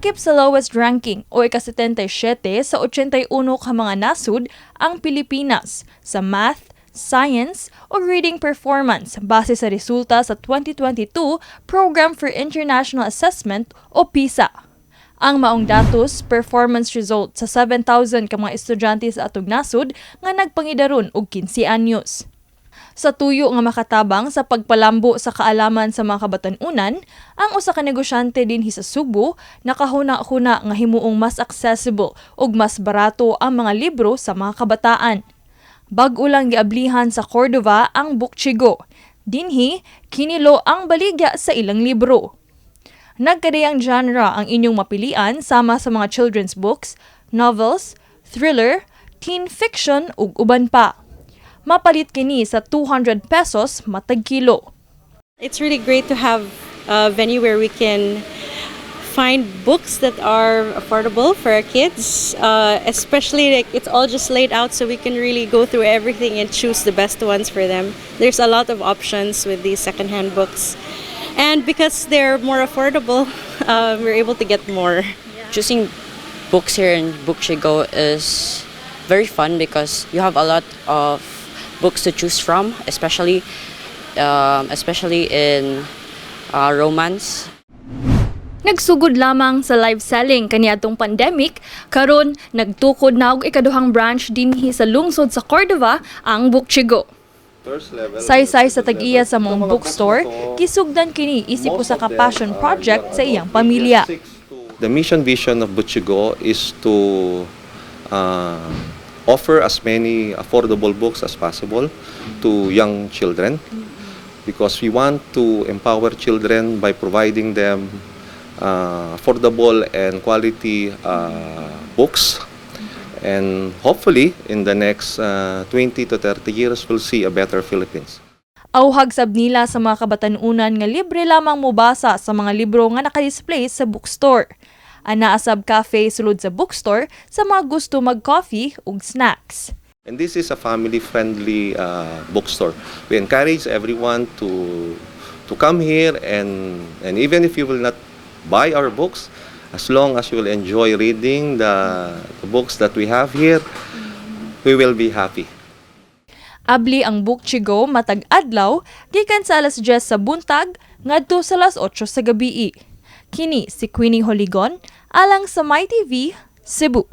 Sakip sa lowest ranking o ika-77 sa 81 ka mga nasud ang Pilipinas sa math, science o reading performance base sa resulta sa 2022 Program for International Assessment o PISA. Ang maong datos, performance result sa 7,000 ka mga estudyante sa atong nasod nga nagpangidaron og 15 anyos. Sa tuyo nga makatabang sa pagpalambo sa kaalaman sa mga kabatan-unan, ang usa ka negosyante dinhi sa Sugbo nakahuna-huna nga himuong mas accessible ug mas barato ang mga libro sa mga kabataan. Bag-o lang giablihan sa Cordova ang Bookchigo. Dinhi, kinilo ang baligya sa ilang libro. Nagkadiyang genre ang inyong mapilian sama sa mga children's books, novels, thriller, teen fiction ug uban pa. Mapalit kini sa 200 pesos matag kilo. It's really great to have a venue where we can find books that are affordable for our kids, especially like it's all just laid out so we can really go through everything and choose the best ones for them. There's a lot of options with these secondhand books. And because they're more affordable, we're able to get more. Choosing books here in Bookchigo is very fun because you have a lot of books to choose from, especially in romance. Nagsugod lamang sa live selling kaniadtong pandemic, karon nagtukod na og ikaduhang branch dinhi sa lungsod sa Cordova ang Bookchigo. Saysay sa tag-iya sa maong bookstore, gisugdan kini isip usa ka passion project sa iyang pamilya. The mission vision of Bookchigo is to offer as many affordable books as possible to young children because we want to empower children by providing them affordable and quality books, and hopefully in the next 20 to 30 years we'll see a better Philippines. Auhag sab nila sa mga kabatan-unan nga libre lamang mobasa sa mga libro nga nakadisplay sa bookstore. Anaa sab cafe sulod sa bookstore sa mga gusto mag-coffee ug snacks. And this is a family-friendly bookstore. We encourage everyone to come here and even if you will not buy our books, as long as you will enjoy reading the books that we have here, we will be happy. Abli ang Bookchigo matag adlaw gikan sa alas 10 sa buntag ngadto sa alas 8 sa gabii. Kini si Queenie Holigon alang sa MyTV, Cebu.